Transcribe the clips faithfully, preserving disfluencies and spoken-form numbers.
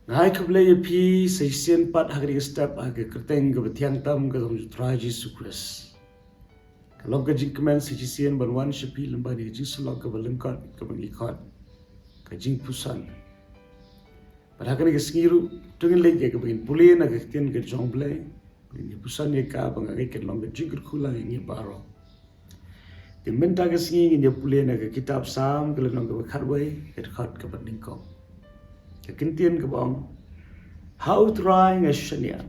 Nga ai khublei ïa phi sa shisien pat ha kane ka step ha ka kyrteng kaba thiang tam ka jong U Trai Jisu Khrist. Ka long ka jingkmen sa shisien ban wan sha phi lyngba kane ka jingsyllok kaba lyngkot kaba ngi khot ka jingpuson. Bad ha kane ka sngi ruh to ngin leit ïa kaba ngin pule na ka ktien ka jong U Blei. Ngin ïa puson ïa ka ba nga ngeit kan long ka jingkyrkhu lang ïa ngi baroh. Te mynta ka sngi ngin ïa pule na ka kitab Salm ka lynnong kaba khatwei, ka dkhot kaba nyngkong. Ka kyntien kaba ong, Ha U Trai nga shaniah.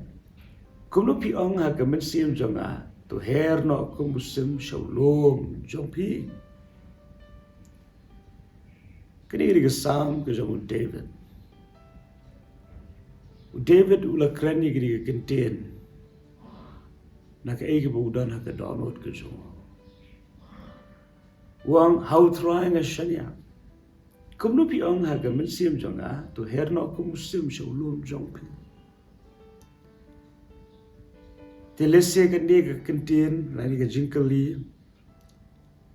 Kumno phi ong ha ka mynsiem jong nga, to her noh kum u sim sha u lum jong phi. Kane ka dei ka Salm ka jong u David. U David u la kren ïa kane ka kyntien na kaei kaba u don ha ka dohnud ka jong u. U ong, Ha U Trai nga shaniah. Kumno phi ong ha ka mynsiem jong nga, to her noh kum u sim sha u lum jong phi. Te lehse kane ka kyntien lane ka jingkylli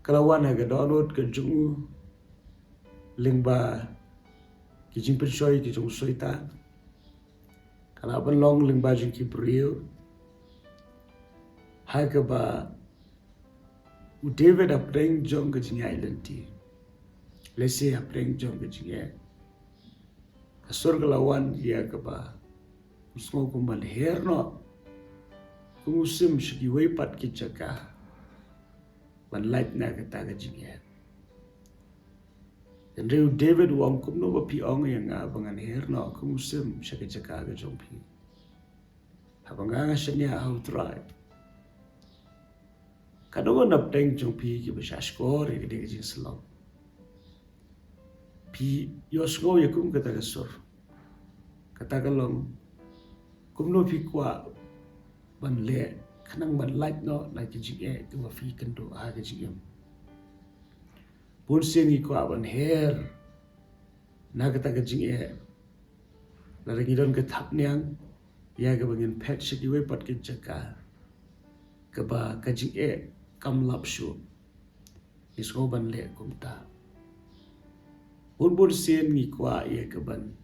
ka la wan ha ka dohnud ka jong u lyngba ki jingpynshoi ki jong u Soitan. Ka la ban long lyngba jong ki briew ha kaba u David hapdeng jong ka jingïaid lynti, lehse hapdeng jong ka jingeh, ka sur ka la wan ïa kaba u sngew kum ban her noh kum u sim sha kiwei pat ki jaka ban lait na kata ka jingeh. Hynrei u David u ong, Kumno ba phi ong ïa nga ba ngan her noh kum u sim sha ka jaka ka jong phi, haba nga nga shaniah ha U Trai? Katno ngon napdeng jong phi kiba shahshkor ïa kane ka jingsyllok? Phi ïohsngew ïa kum kata ka sur. Kata ka long, kumno phi kwah ban leh khnang ban lait noh na ki jingeh kiba phi kynduh ha ka jingim? Bun sien ngi kwah ban her na kata ka jingeh. Lada ngi don ka thapniang ïa kaba ngin phet sha kiwei pat ki jaka kaba ka jingeh kam lap shuh, ngi sngew ban leh kumta. Bun bun sien ngi kwah ïa kaban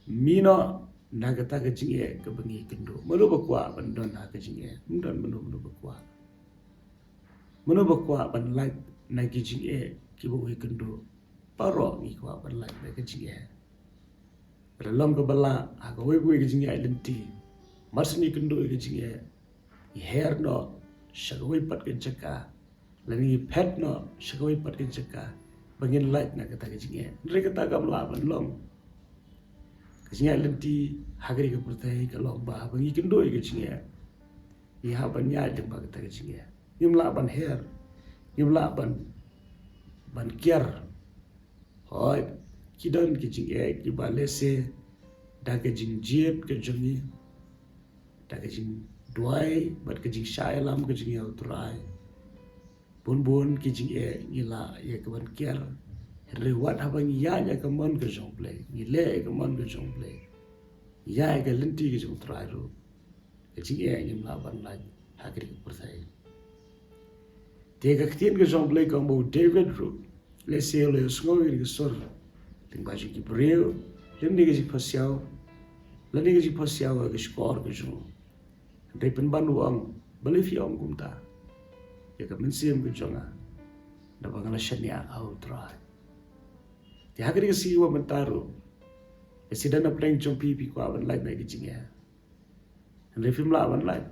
mih noh na kata ka jingeh kaba ngi kynduh. Mano ba kwah ban don ha ka jingeh? Ym don mano mano ba kwah. Mano ba kwah ban lait na ki jingeh kiba u kynduh? Baroh ngi kwah ban lait na ka jingeh. Ka long kaba lah ha kawei kawei ka jingïaid lynti. Mar shu ngi kynduh ïa ka jingeh, ngi her noh sha kawei pat ka jaka, lane ngi phet noh sha kawei pat ka jaka ba ngin lait na kata ka jingeh. Hynrei kata kam lah ban long. Ka jingïaid lynti ha kane ka pyrthei ka long ba haba ngi kynduh ïa ka jingeh, ngi hap ban ïaid lyngba kata ka jingeh. Ngim lah ban her, ngim lah ban, ban kiar. Hooid, ki don ki jingeh kiba lehse da ka jingjied ka jong ngi, da ka jingduwai bad ka jingshah ïalam ka jong ngi ha U Trai, bun bun ki jingeh ngi lah ïa kaban kiar. Hynrei wat haba ngi ïaid ïa ka mon ka jong U Blei, ngi leh ïa ka mon ka jong U Blei, ngi ïaid ïa ka lynti ka jong U Trai ruh, ka jingeh ngim lah ban lait ha kane ka pyrthei. Te ka ktien ka jong U Blei ka ong ba u David ruh lehse u la ïohsngew ïa ka sur lyngba jong ki briew, lymne ka jingpasiaw, lane ka jingpasiaw ha ka shkor ka jong u. Hynrei pynban u ong, balei phi ong kumta ïa ka mynsiem ka jong nga, naba nga la shaniah ha U Trai? Te ha kane ka sngi ba mynta ruh, lehse don napdeng jong phi phi kwah ban lait na ka jingeh. Hynrei phim lah ban lait.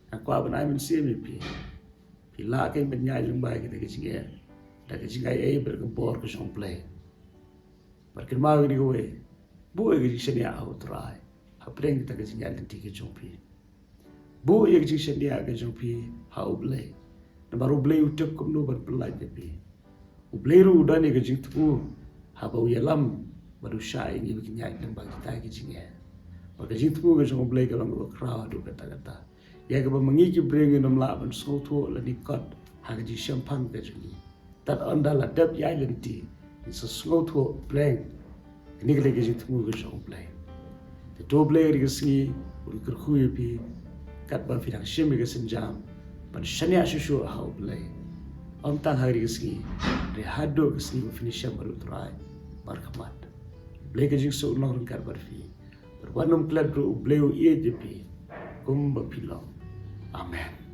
Nga kwah ban ai mynsiem ïa phi. Phi lah kein ban ïaid lyngba kata ka jingeh da ka jingai ei bad ka bor ka jong U Blei. Bad kynmaw ïa kane kawei, buh ïa ka jingshaniah ha U Trai hapdeng kata ka jingïaid lynti ka jong phi. Buh ïa ka jingshaniah ka jong phi ha U Blei. Namar U Blei u tip kumno ban pyllait ïa phi. U Blei ruh u don ïa ka jingthmu haba u ïalam bad u shah ïa ngi ba ngin ïaid lyngba kita ki jingeh. Bad ka jingthmu ka jong U Blei ka long kaba khraw haduh katta katta, ïa kaba ma ngi ki briew ngin ym lah ban sngewthuh lane kot ha ka jingshemphang ka jong ngi. Tad ynda la dep ïaid lynti, ngin sa sngewthuh pleng kane ka dei ka jingthmu ka jong U Blei. Te to U Blei ha kane ka sngi un kyrkhu ïa phi katba phi dang shim ïa ka sienjam ban shaniah shuh shuh ha U Blei. Ym tang ha kane ka sngi, hynrei haduh ka sngi ba phin ïashem bad U Trai markhmat. Blei ka jingsuk un long ryngkat bad phi. Bad wat nym klet ruh, U Blei u ïeit ïa phi kumba phi long. Amen.